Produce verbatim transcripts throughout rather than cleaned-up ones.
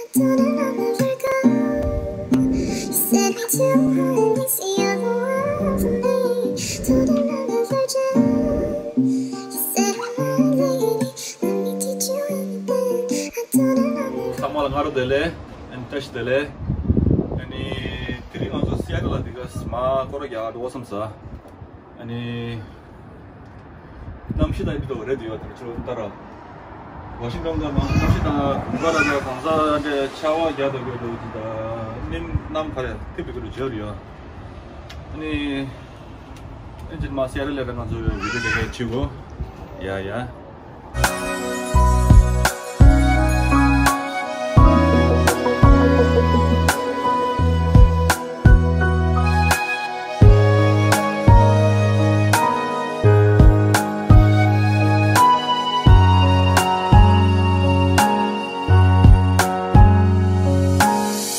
ཚང་མ་ལ་སྔ་དྲོ་བདེ་ལེགས། ཨ་ནི་བཀྲ་ཤིས་བདེ་ལེགས། ཨ་ནི་དེ་རིང་ང་ཚོ་སི་ཨེ་ཊལ་ལ་འདི་ག་མར་སྐོར་ར་རྒྱག་འགྲོ་བསམ་ས། ཨ་ནི། གནམ་གཤིས་དང་འདི་དང་རེད་འདུག་ཡོད་དེ་ཁྱོད་ལྟ་ར། ཝ་ཤིང་ཊོན་ག་ནང་གནམ་གཤིས་དང་གུང་དཀར་ལ་གང་ས་འདྲ་ཆར་པ་རྒྱག་འདུག་གི་འདུག་འདི་དང་ནི་གནམ་ག་རེ་ཐིབས་འདུག་གི་འདུག་བརྗོད་ཡོད། ཨ་ནི། ཨ་ནི་མ་སི་ཨེ་ཊལ་ལ་ང་ཚོ་བི་ཌིའོ་ལེ་ཁ་བྱེད་གོ། ཡ་ཡ།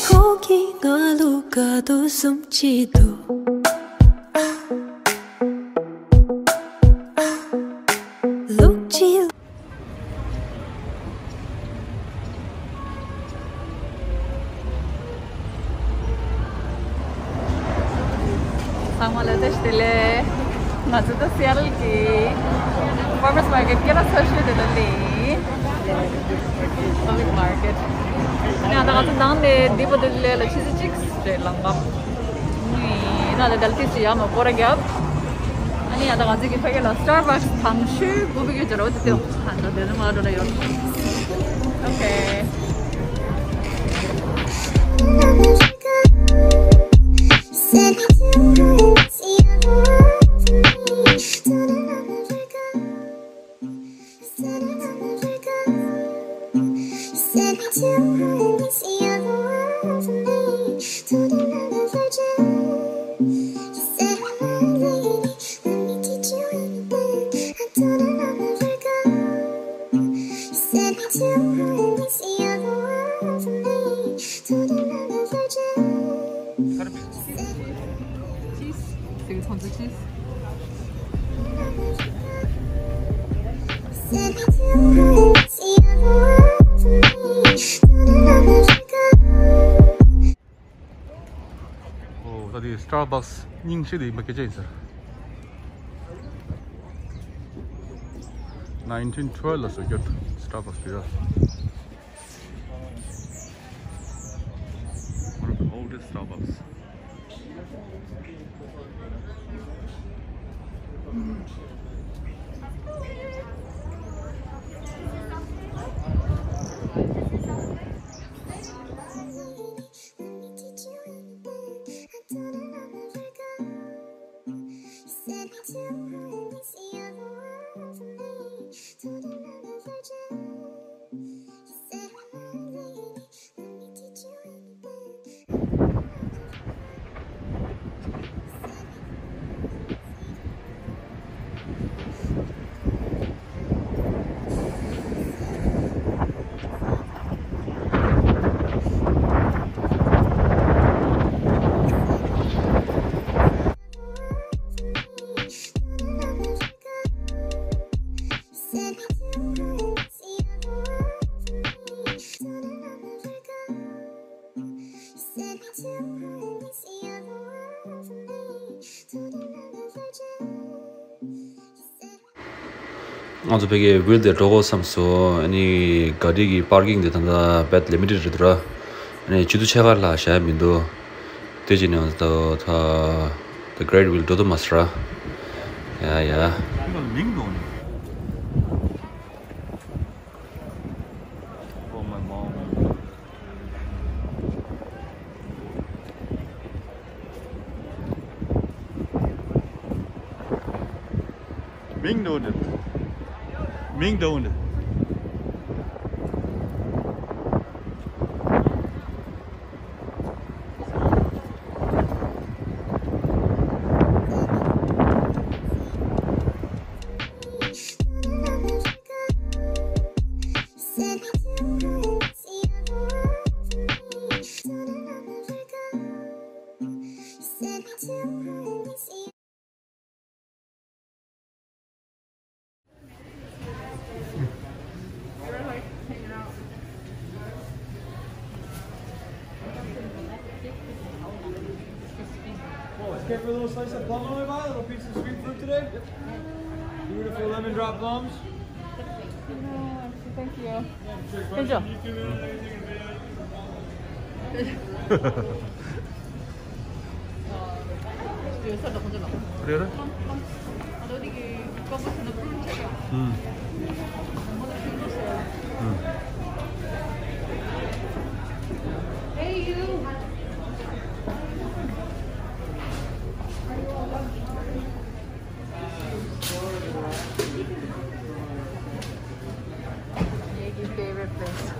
ཁོང་གིས་ང་ལ་དགའ་སྟོན་གསུང་གི་འདུག་ལོག་ཅི། ཚང་མ་ལ་བཀྲ་ཤིས་བདེ་ལེགས། ང་ཚོ་ད་སི་ཨེ་ཊལ་གྱི་ཕར་མར་སི་མར་ཀེཊ་སྐད་གྲགས་ཆེ་ཤོས་དེ་ལ་སླེབས་ཡིན། Public Market། ཨ་ནི་ད་ང་ཚོ་ནང་ནས་འདི་བར་དུ་སླེབས་ལ་ཆུ་ཚོད་གཅིག་རེད་ལམ་ཁ། ཨ་ནི་ད་ལྟ་ཏིས་ཡ་མ་སྐོར་ར་བརྒྱབ། ཨ་ནི་ཡ་ད་ང་ཚོ་གི་ཕ་གི་ལ་སི་ཊར་བྷག་སི་དང་ཤོས་དགུ་པའི་གི་སྦྱོར་བ་དེ་སྟེང་ད་ལྟ་དེ་ནས་མ་འགྲོ་ན་ཡོད། ཨོ་ཁེ། ཨོ། ད་དེ་སི་ཊར་བྷག་སི་རྙིང་ཤོས་དེ་ཡིན་པ་སྐད་ཆ་ཡིན་ཟེར། Nineteen twelve ལ་བཟོས་རྒྱུ་སི་ཊར་བྷག་སི་དེ་ཡ། One of the oldest Starbucks. ང་ཚོ་ཕ་གིའི་བྷིལ་དེ་འགྲོ་དགོས་བསམ་སོང་། ཨ་ནི་ག་རི་གི་པར་ཀིང་དེ་ད་ལྟ་རྦད་ལི་མི་ཊེཌ་རེད་འདུག་ར། ཨ་ནི་བཅུ་དྲུག་ཕྱེད་ཀ་ལྷག་བཞག་མི་འདུག་དེ་བྱས་ནས་ད་ད་The Great Wheel འགྲོ་ཐུབ་མ་སོང་ར། ཡ་ཡ། མིང་འདུག་ནི། Oh my mom. མིང་འདུག་ནི། མིང་འདུག་ནི། Get for a little slice of plum on my bite, a little piece of sweet fruit today. Beautiful lemon drop plums. Thank you. Thank you. 그래요? 음. 음. Your favorite place.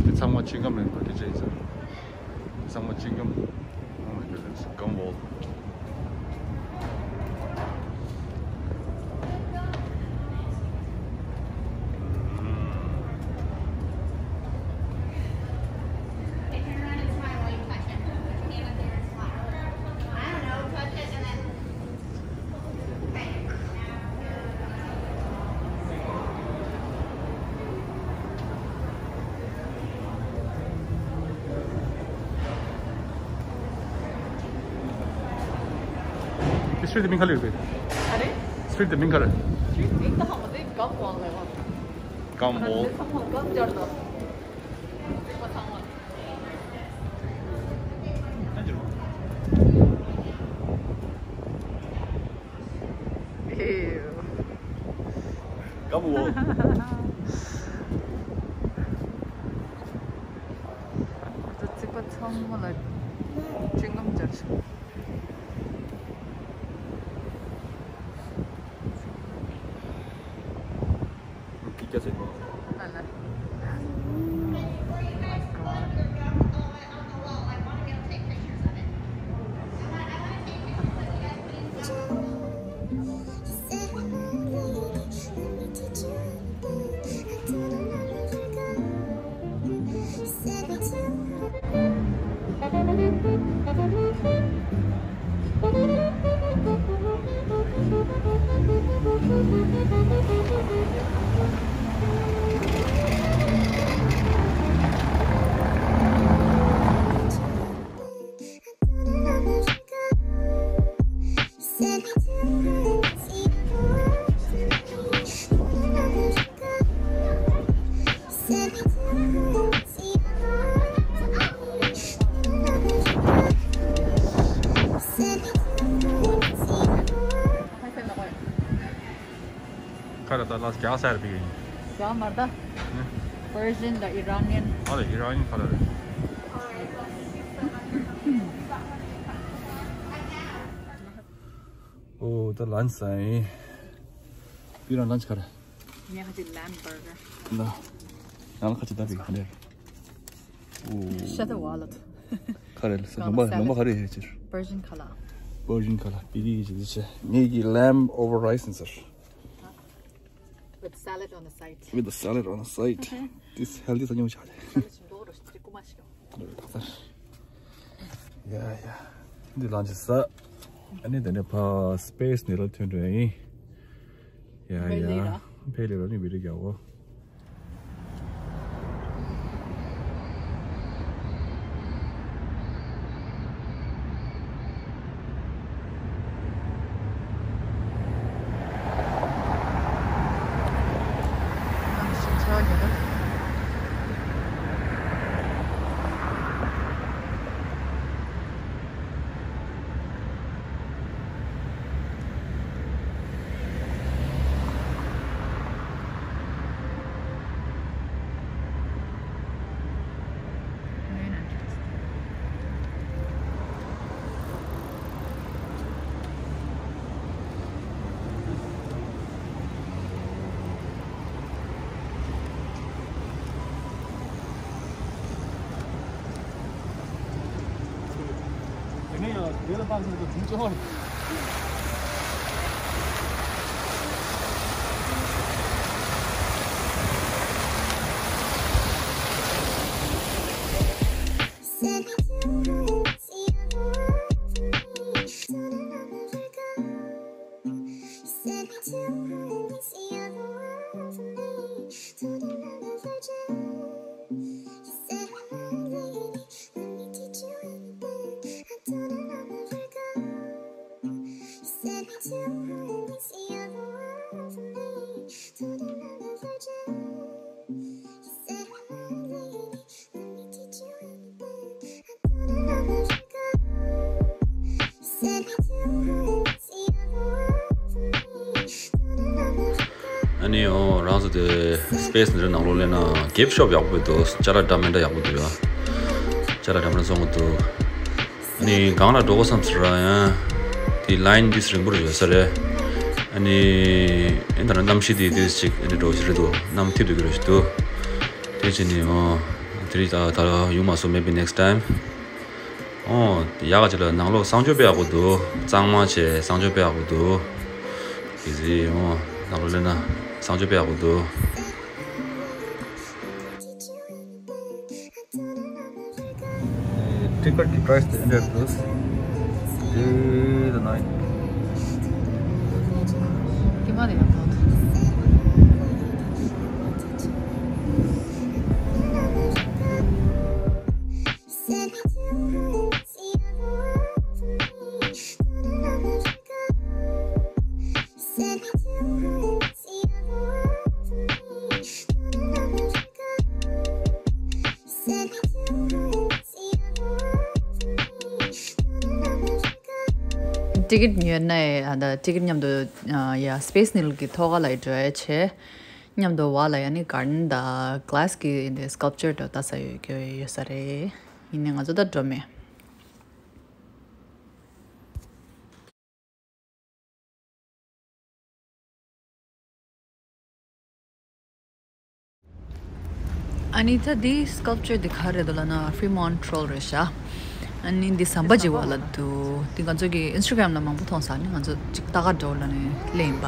འདི་ཚང་མ་ཆིང་སྒམ་རེད་པ། དེ་ཅི་ཡིན་ཟེར། འདི་ཚང་མ་ཆིང་སྒམ། ཨོ་མའི་གུཌ་ནེས། གམ་ཝོལ། དེ་སུའི་དེ་མིང་ག་རེ་རེད་པས། ཨ་རེ། སུའི་དེ་མིང་ག་རེ། སུའི་མིང་ད་ཧ་མ་དེ་གམ་ཝོལ་ལབ་པ། གམ་ཝོལ། ཨ་རེ། ཚང་མ་གམ་སྦྱར་དང་། ཨེ། ཀམ་ཝོལ། ད་རྩིག་པ་ཚང་མ་ལ་ཅིང་སྒམ་སྦྱར་བྱུང་། ཁ་ར་ད་ལ་རྒྱག་ས་རེད་པས། རྒྱག་མ་རེད་ད། ནི། Persian དང་Iranian། ཨ་ལ་Iranian ཁ་ར་རེད། ཨོ་ད་lunch ཟ་ཡིན། པི་རང་lunch ཁ་ར། ངས་ཁ་ཅིག་lamb burger། ན། ཡང་ཁ་ཅིག་ད་པི་ཁ་ར། ཨོ། Shut the wallet། ཁ་ར་ལ་ས་ལུང་པ་ལུང་པ་ཁ་ར་ཡོད་ཅིར། Persian ཁ་ལ། Persian ཁ་ལ་པི་རི་ཡི་ཅི་ཅི་ངེད་ཀྱི་lamb over rice ཟེར། With salad on the side. With the salad on the side. This healthy ས་ཉོ་བྱ། Salad ཞིམ་པོ་རོ་ཅིག་ཀུ་མ་ཞིག་ཡོད། ད་ལྟ། ཡ་ཡ། འདི་lunch ཟ། ཨ་ནི་དེ་ནས་ཕ་space ནས་ལ་ཐོན་འགྲོ་ཡིན། ཡ་ཡ། ཕེ་ལེ་ར་ནི་བི་རི་རྒྱག་གོ། ཨ་ནི་ཨོ་རང་ཚོ་དེ་སི་པེ་སི་འདི་ནང་ལོགས་སླེབས་ན་གེབ་ཤོབ་ཡག་པོ་འདུག་ཅ་ལག་འདྲ་མི་འདྲ་ཡག་པོ་འདུག་ཡ། ཅ་ལག་འདྲ་མི་འདྲ་བཙོང་གི་འདུག་ཨ་ནི་སྒང་ལ་འགྲོ་དགོས་བསམ་ཟེར་ར་ཡང་དེ་ལའིན་འདི་རིང་པོ་རེད་ཡོད་ས་རེད། ཨ་ནི་ཨེ་ད་ནི་གནམ་གཤིས་དེ་དེ་ཅིག་ཨ་ནི་འགྲོ་ཞིག་རེད་འདུག་གནམ་ཐིབས་འདུག་གི་རེད་ཞིག་འདུག་དེ་བྱས་ནས་ཨོ་དེ་རིང་ད་ད་ཡོང་མ་སོང་། Maybe next time. ཨོ་ཡག་ག་ཅིག་ལ་ནང་ལོགས་གསང་སྤྱོད་དཔེ་ཡག་པོ་འདུག་གཙང་མ་བྱས་གསང་སྤྱོད་དཔེ་ཡག་པོ་འདུག་གལ་སྲིད་ཨོ་ནང་ལོགས་སླེབས་ན་གསང་སྤྱོད་དཔེ་ཡག་པོ་འདུག་ཊི་ཀེཊ་ཀྱི་པ་རའི་སི་དེ་འདྲ་རེད་འདུག་དེ་ད་ནི་ཀི་མ་རེད་ཡག་པོ་འདུག་ཊི་ཀེཊ་ཉོས་ན་ཨ་ད་ཊི་ཀེཊ་མཉམ་དུ་ཡ་སི་པེ་སི་ནིལ་གི་ཐོག་ཁ་ལ་འགྲོ་ཡ་བྱས། མཉམ་དུ་བ་ལ་ཡ་ནི་གར་ཌན་དང་ག་ལེ་སི་གི་འདི་སི་ཀལ་པ་ཅར་དུ་ལྟ་ས་ཡོད་ཀྱི་ཡོད་ས་རེད། ཡིན་ནའི་ང་ཚོ་ད་འགྲོ་མེད། ཨ་ནི་ད་འདི་སི་ཀལ་པ་ཅར་འདི་ག་རེ་འདུག་ལབ་ན་ཧྥི་རི་མོན་ཊི་རོལ་རེད་ཤག་ཨ་ནི་འདི་ཟམ་པ་ཅིག་བ་ལ་འདུག་འདི་ང་ཚོ་གི་ཨིན་སི་ཊ་གྷ་རམ་ལ་མང་པོ་མཐོང་ས། ཨ་ནི་ང་ཚོ་ཅིག་ལྟ་ག་འགྲོ་ལབ་ནས་སླེབས་ཡིན་པ།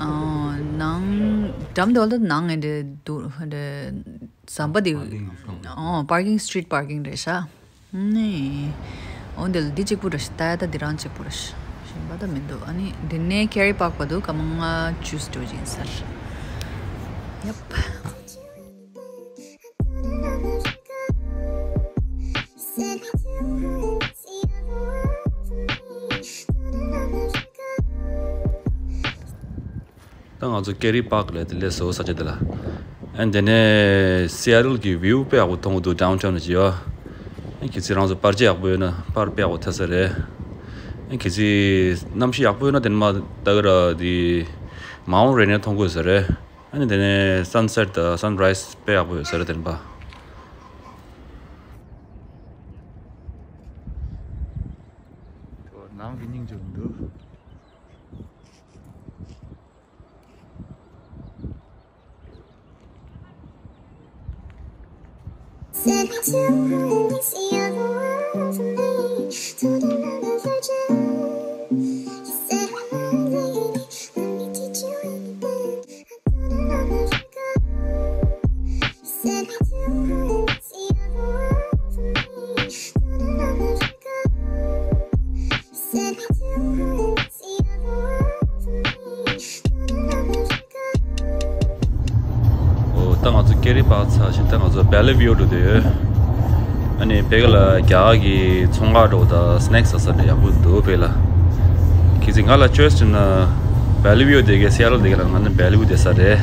ཨ་ནང་འགྲམ་དེ་བ་ལ་ནང་ཨེ་འདྲ་འདུག་ཨེ་འདྲ་ཟམ་པ་འདི་ཨོ་པར་ཀིང་སི་ཊི་རིཊ་པར་ཀིང་རེད་ཤག་ནི། འོ་འདི་ལ་འདི་གཅིག་པུ་རེད་ཤག་ད་ཡ་ད་འདི་རང་གཅིག་པུ་རེད་ཤག་གཞན་པ་ད་མི་འདུག་ཨ་ནི་འདི་ནས་ཀེ་རི་པཱག་བར་དུ་སྐར་མ་ལྔ་བཅུ་འགྲོ་གི་ཡིན་ས་རེད། ཡབ། ད་ང་ཚོ་ཀེ་རི་པཱག་ལ་དེ་སླེབས་སོང་ས་ཆ་དེ་ལ། ཨ་དེ་ནས་སི་ཨེ་ཊལ་གྱི་ཝིའུ་དཔེ་ཡག་པོ་མཐོང་གི་འདུག་ཌའོན་ཊའོན་ནས་ཡོད། ཨ་གལ་སྲིད་རང་ཚོ་པར་ཆས་ཡག་པོ་ཡོད་ན་པར་དཔེ་ཡག་པོ་ཐེབས་ས་རེད། ཨ་གལ་སྲིད་གནམ་གཤིས་ཡག་པོ་ཡོད་ན་དེ་ནས་མར་ལྟ་གི་ར་དེ་མའུན་ཊི་རེ་ནི་མཐོང་གི་ཡོད་ས་རེད། ཨ་ནི་དེ་ནས་སན་སེཊ་དང་སན་རའི་སི་དཔེ་ཡག་པོ་ཡོད་ས་རེད་དེ་ནས་པར། ནང་གི་སྙིང་རྗེ་པོ་འདུག་ཨོ་ད་ང་ཚོ་ཀེ་རི་པཱག་ཚར་ཞིང་ད་ང་ཚོ་བེ་ལི་ཝིའུ་འགྲོ་འདོད་ཡོད། ཨ་ནི་བེ་ག་ལ་རྒྱ་གར་གྱི་ཚོང་ཁང་འགྲོ་དང་སི་ནེག་སི་ཟ་ས་འདྲ་ཡག་པོ་འདུག་བེ་ག་ལ། གལ་སྲིད་ང་ལ་ཅོའི་སི་བྱིན་ན་བེ་ལི་ཝིའུ་བསྡད་ཀྱི་སི་ཨེ་ཊལ་བསྡད་ཀྱི་ལབ་ན་ང་ནི་བེ་ལི་ཝིའུ་བསྡད་ས་རེད།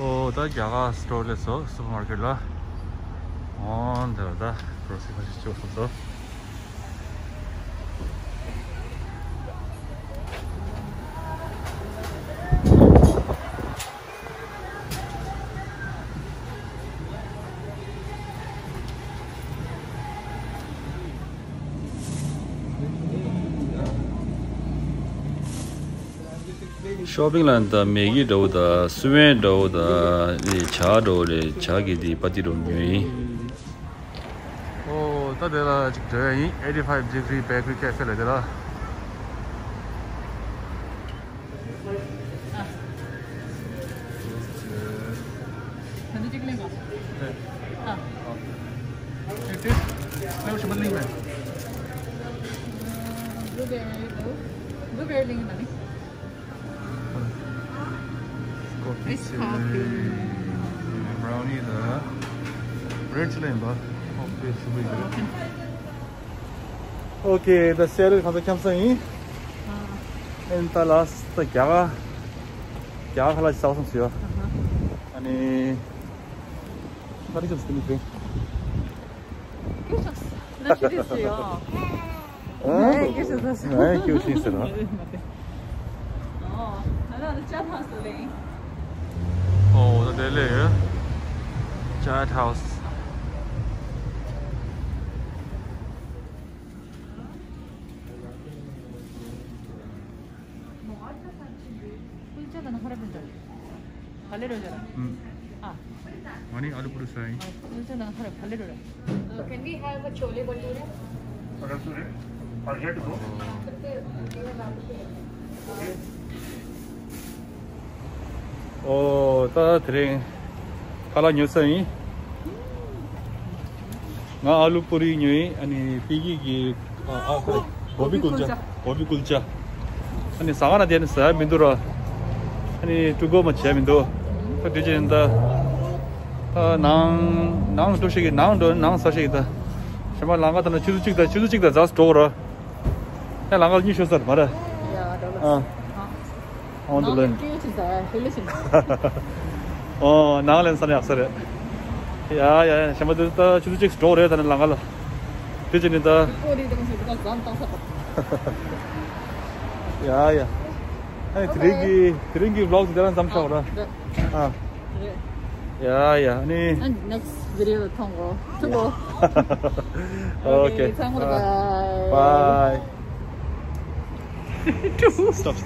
ཨོ་ད་རྒྱ་གར་སི་ཊོར་སླེབས་སོང་སུ་པར་མར་ཀེཊ་ལ། ཨོ་འདི་ལ་ད་གྲོ་སི་ཁ་ཤས་སྤྱོད་སོང་ཙང་། ཤོ་པིང་ལ་ད་མེ་གི་འདྲ་བོ་དང་སུ་ཝེན་འདྲ་བོ་དང་ནི་ཇ་འདྲ་བོ་རེད། ཇ་གི་དེ་པ་ཏི་འདྲ་བོ་ཉོས་ཡིན། ཨོ་ད་དེ་ལ་ཅིག་འགྲོ་ཡ་ཡིན། eighty five degree bakery cafe ལ་དེ་ལ། ད་འདི་གཅིག་ལེན་གོ། ཨ། ཨ། ཨེ་ཏེ། ལེའུ་ཤི་བ་ལིང་མེ། blueberry ལེའུ། blueberry ལིང་མ་ནི། Coffee. Iced coffee. Brownie དང་bread ཅིག་ལེན་པ། Coffee ཞུ་བའི། Okay, ད་སེལ་གང་ཚ་འཁྱམ་ས་ཡིན། ཨ། ཨེན་ད་ལ་ད་རྒྱ་གར་རྒྱ་གར་ཁ་ལག་ཅིག་ཟ་བ་སོང་ཟེར་ཡོད། ཨ་ནི། ང་རིག་ཅམ་སྟེ་མི་དྲན། ཀྱུ་ཤག་ན་ཤི་དེ་སུ་ཡོ། ཨ། ངས་ཀྱུ་ཤག་ཟ་ས། ངས་ཀྱུ་ཤིང་ཟེར་ན། ཨོ། ང་ལ་ཅ་ཐང་སུ་ལེ། ཨོ་ད་དེ་ལེ། ཅ་ཐང་སུ། कुलचा का नखरा बन जाए। भले रो जरा। हम्म। हाँ। मानी आलू पूरी साई। कुलचा का नखरा भले रो जरा। Can we have a chole bhature? Bhature? I'll get to go. ཨོ་ད་དེ་རིང་ཁ་ལག་ཉོ་ས་ཡིན། ང་ཨ་ལུ་པུ་རི་ཉོས་ཡིན། ཨ་ནི་པི་ཀི་གི་ཨ་ཨ་ཁ་ལག་གོ་བི་ཀུལ་ཅ། གོ་བི་ཀུལ་ཅ། ཨ་ནི་ཟ་བ་ན་དེ་ནི་ཟ་ཡ་མི་འདུག་ར། ཨ་ནི་ཀྲུ་གོ་མ་བྱས་མི་འདུག་ད་དེ་བྱས་ནི་ད་ད་ནང་ནང་འགྲོ་ཤེས་ཀྱི། ནང་འགྲོ་ནང་ཟ་ཤེས་ཀྱི། ད་ཞེ་མ་ལང་ཀ་ད་ན་ཆུ་ཚོད་གཅིག་དང་ཆུ་ཚོད་གཅིག་དང་ཟ་འགྲོ་ར། ཡང་ལང་ཀ་གཉིས་ཤོར་ས་རེད་མ་རེད། ཡ་ད་ལ། ཨ། On the line. ཨོ་ནང་ལེན་ས་ནས་ཡག་ས་རེད། ཡ་ཡ་ཡ་ཞེ་མ་དེ་ད་ཆུ་ཚོད་གཅིག་འགྲོ་རེད། ད་ནི་ལང་ཀ་ལ། དེ་ཅི་ནི་ད། ཡ་ཡ། ཨ་ནི་དེ་རིང་གི་དེ་རིང་གི་vlog་དེ་རང་མཚམས་བཞག་ར། ཨ། ཡ་ཡ། ཨ་ནི། Next video་ལ་མཐོང་གོ་ཐུག་གོ Okay. ཚང་མར་bye. Bye. Stop.